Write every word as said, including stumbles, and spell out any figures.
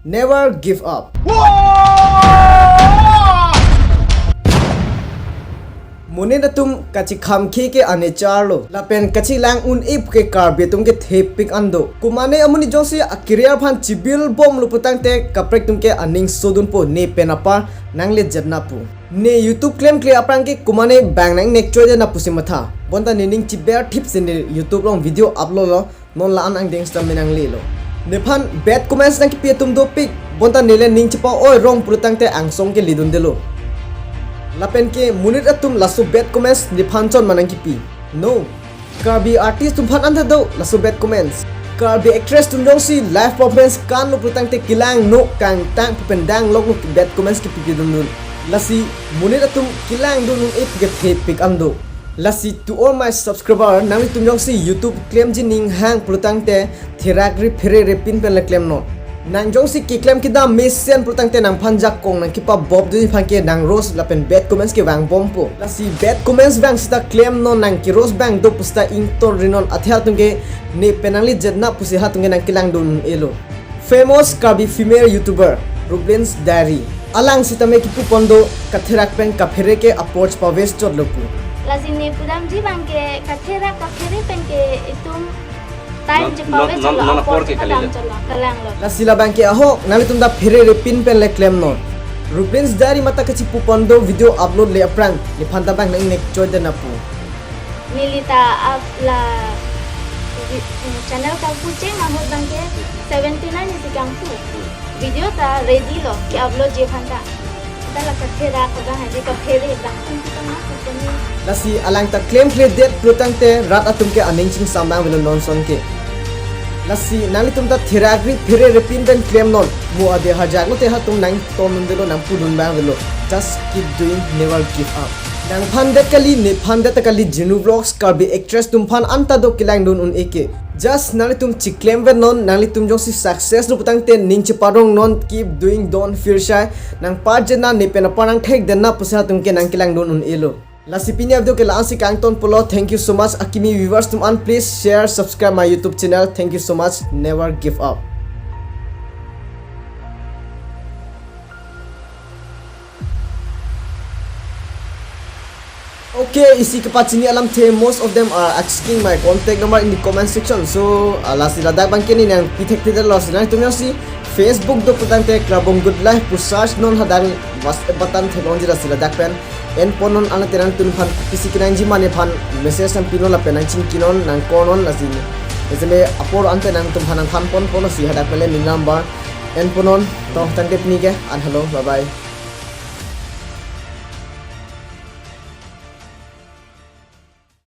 Never give up. Monit atum kachikham khei ke anecharlo. Lapen kachilang un-e pu ke Karbi atum ke thepik an do. Komane amonit jongsi a-career aphan chibil bomlo putangte kaprek atum ke aning sodunpo, ne pen apar nanglejetnang pu. Ne YouTube klemkle aphrang ke komane bang nang-ingnek choidetnang pusi matha. Bonta nening chiber thipsi ne YouTube along video upload lo. Non la-an angdeng sita me nanglelo. Nephan bad comments nangkepi atum dopik. Bonta neli ning chepa-oi rong pulotangte angsong ke ledundelo. Lapen ke monit atum laso bad comments nephan chot ma nangkepi? No. Karbi artist atum aphan anta do laso bad comments. Karbi actress atum jongsi live performance kanlo pulotangte kelang no kangtang pen dangloklo bad comments kepipidundun. Lasi monit atum kelangdun un-e pu ke thepik an do. Lasi to all my subscriber, nanglitum jongsi YouTube klemji ning hang pulotangte therak ri phere re pin pen le klemnon. Nang jongsi keklem kedam mesen pulotangte nangphan jakong nangkepabop dunji aphan ke nang roast lapen bad comments ke vangbompo. Lasi bad comments vang sita klemnon, nang ke roast vang do pusita ington rinon, athe halatum ke ne pen nanglejetnang pusi halatum ke nangkelangdun un-elo. Famous Karbi female YouTuber Rublins Diary. Alang sitame kipupon do katherak pen kaphere ke apor chepaves chotlo pu. Lasi ne pudamji abang ke katherak kaphere pen ke itum time non, chepaves non, chotlo, non apor apor ke chepadam kalilo. Chotlo, kalanglo. Lasi labang ke ahok nanglitum ta phere re pin pen le klemnon. Rublins Diary mata kachipupon do video upload le aphrang, nephan ta bang nang-ingnek choidetnang pu. Neli ta ap la vi-, channel kangpu cheng ahut abang ke seventy nine isi kangpu. Video ta ready lo ke-uploadji aphan ta. Ta la katherak abang haji kaphere abang tum kita ma kuponi. Lasi alang ta klemkledet pulotangte rat atum ke aning chingsam abang avelo non ason ke. Lasi nanglitum ta therak ri phere re pin pen klemnon. Mo ade hajaklote halatum nangtondundelo, nangpudun abang avelo. Just keep doing, never give up. Nangphan det kali, nephan det kali, Jinu Vlogs Karbi actress atum aphan anta do kelangdun un-e ke. Just nanglitum chiklem vetnon, nanglitum jongsi success lo putangte ning cheparongnon, keep doing, don't feel shy. Nangparjetnang, ne pen apar nangthekdetnang pusi halatum ke nangkelangdun un-elo. Lasi pini a-video ke la-ansi kangtonpolo. Thank you so much. Akimi viewers atum an, please share, subscribe my YouTube channel. Thank you so much. Never give up. Okay, isi kepachini alamthe, most of them are asking my contact number in the comment section. So, ah, lasi ladak abang ke ne nangpithekthedetlo, lasi nangtum jongsi Facebook do putangte Klabong Good Life pu search non, hadak WhatsApp button theklongji, lasi ladak pen enponnon, anke nangtum aphan pisi kenangji mane aphan message nangpinon lapen nangchingkinon, nangcallnon, lasi ne. Isi me apor ante nangtum aphan nangthanponpo, lasi hadak pen le ne number enponnon. To, tangte pini ke, an halo, bye bye.